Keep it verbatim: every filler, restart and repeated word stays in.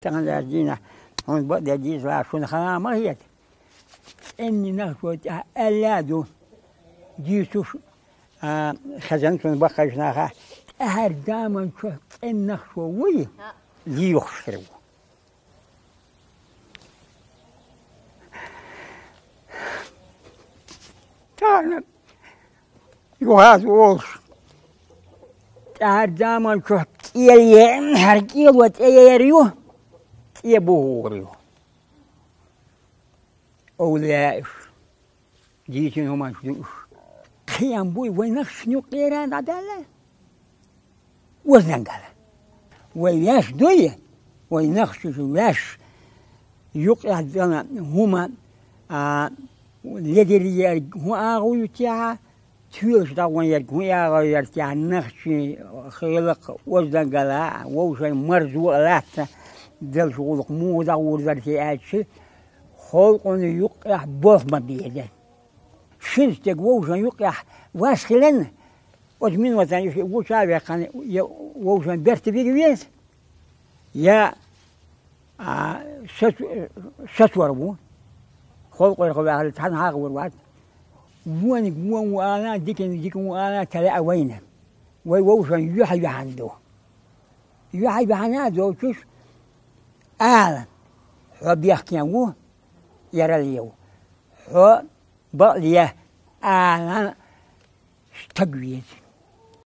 Тахана дийнахь хьуна бакъдерг дийцалахь, шуна хала ма хета. ЦӀенна нах шо тӀехь аьлла а ду, дийцуш, а, хезна шуна баккхийчу наха, тӀаьхьара заман чохь цӀенна нах шо вуй, лийхуш хир ву. Тахана юха а волуш, тӀаьхьара заман чохь кӀел е-, хӀара кӀело тӀеяр ю, тӀе бухур ю. Овлияаш, дийцина хӀуманаш ду уьш. Кхиам буй вайн нахчашна юккъера а дӀадаьлла, ознангала. Вай ваьш дуй, вай нахчаша ваьш юккъехь дала хӀума, а, ледара ерг хӀун агӀо ю техьа, тоьлаш дӀагӀон ерг хӀун агӀо яра техьа, нахчий хилакх ознангала, вовшийн марзо а латта, деллачу гӀуллакх муха дӀагӀур дара те аьлча, халкъана юккъехь болх ма беза. Шина стеган вовшийн юккъехь ваьш хиларна, оцу минотана иштта гуча а ваьккхина, я вовшийн берта вига веза, я, а, сацо-, сацор ву. Халкъера хьо ваьхьале, цхьана хьахавар вац. Вониг вон ву ала, диканиг дика ву ала ца лаьа вайна. Вай вовшийн юьхь-юьхьана ду. Юьхь-юьхьана а доцуш, ала: «Хьо бехкен ву, ярал ев. Хьо бакъле», — ала стаг веза.